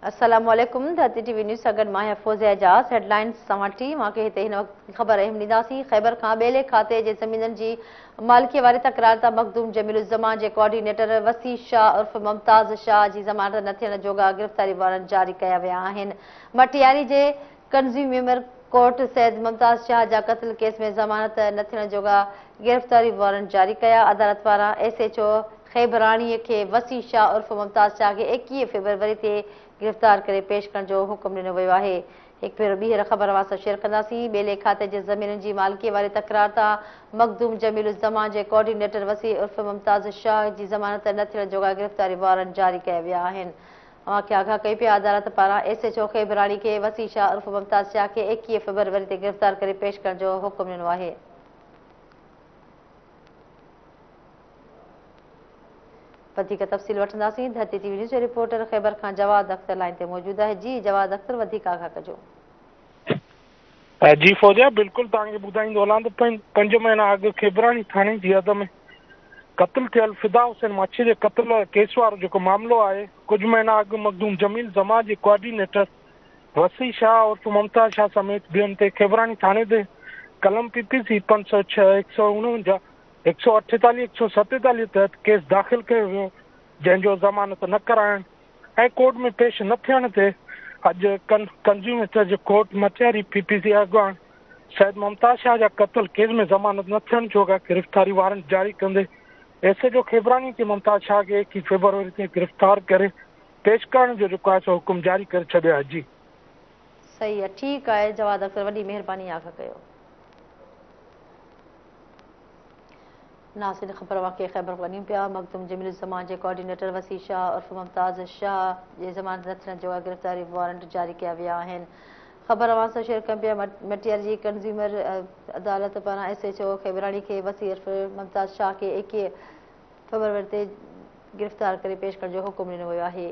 السلام عليڪم ڌرتي ٽي وي نيوز سان گڏ مان آهيان فوزيه اعجاز هيڊلائنز سان وٺي اوهان کي هتي هن وقت خبر اهم ڏينداسين خيبر کان ٻيلي کاتي جي زمينن جي مالڪي واري تڪرار تان مخدوم جميل الزمان جي ڪوآرڊينيٽر وصي شاهه عرف ممتاز شاهه جي ضمانت نه ٿيڻ جوڳا گرفتاري وارنٽ جاري ڪيا ويا آهن مٽياري جي ڪنزيومر ڪورٽ سيد ممتاز شاهه جا قتل ڪيس ۾ ضمانت نه ٿيڻ جوڳا گرفتاري وارنٽ جاري ڪيا. عدالت پاران ايس ايڇ او خيبراڻي کي وصي شاهه عرف ممتاز شاهه کي 21 فيبروري تي گرفتار ڪري پيش ڪرڻ جو حڪم ڏنو ويو آهي. هڪ ڀيرو ٻيهر خبر اوهان سان شيئر ڪنداسين. ٻيلي کاتي جي زمينن جي مالڪي واري تڪرار تان مخدوم جميل الزمان جي ڪوآرڊينيٽر وصي عرف ممتاز شاهه جي ضمانت نه ٿيڻ جوڳا گرفتاري وارنٽ جاري ڪيا ويا آهن. اوهان کي آگاهه ڪيون پيا عدالت پاران ايس ايڇ او خيبراڻي کي وصي شاهه عرف ممتاز شاهه کي 21 فيبروري تي گرفتار ڪري پيش ڪرڻ جو حڪم ڏنو آهي. وڌيڪ تفصيل وٺنداسين ڌرتي ٽي وي نيوز جو رپورٽر خيبر کان جواد اختر لائين تي موجود آهي جي جواد اختر وڌيڪ آگاهه ڪجو. جي فوزيا بلڪل توهان کي ٻڌائيندو هلان ته پنج مهينا اڳ کيبراڻي ٿاڻي جي حد ۾ قتل ٿيل فدا حسين ماڇي جي قتل ڪيس وارو جيڪو معاملو آهي ڪجهه مهينا اڳ مخدوم جميل زمان جي ڪوآرڊينيٽر وصي شاهه عرف ممتاز شاهه سميت ٻين تي کيبراڻي ٿاڻي تي قلم پي پي سي 506، 149، 148، 147 تحت ڪيس داخل ڪيو ويو جنهن جو ضمانت نه ڪرائڻ ۽ ڪورٽ ۾ پيش نه ٿيڻ تي اڄ ڪنزيومر جج ڪورٽ مٽياري پي پي سي اڳواڻ سيد ممتاز شاهه جا قتل ڪيس ۾ ضمانت نه ٿيڻ جوڳا گرفتاري وارنٽ جاري ڪندي ايس ايڇ او کيبراڻي کي ممتاز شاهه کي 21 فيبروري تي گرفتار ڪري پيش ڪرڻ جو جيڪو آهي سو حڪم جاري ڪري ڇڏيو آهي جي. صحيح آ ٺيڪ آهي جواد اختر وڏي مهرباني آگاهه ڪيو. ناظرين خبر اوهان کي خيبر ڏيون پيا مخدوم جميل الزمان جي ڪوآرڊينيٽر وصي شاهه عرف ممتاز شاهه جي ضمانت نه ٿيڻ جوڳا گرفتاري وارنٽ جاري ڪيا ويا آهن خبر اوهان سان شيئر ڪيون پيا مٽياري جي ڪنزيومر عدالت پاران ايس ايڇ او خيبراڻي کي وصي عرف ممتاز شاهه کي 21 فيبروري تي گرفتار ڪري پيش ڪرڻ جو حڪم ڏنو ويو آهي.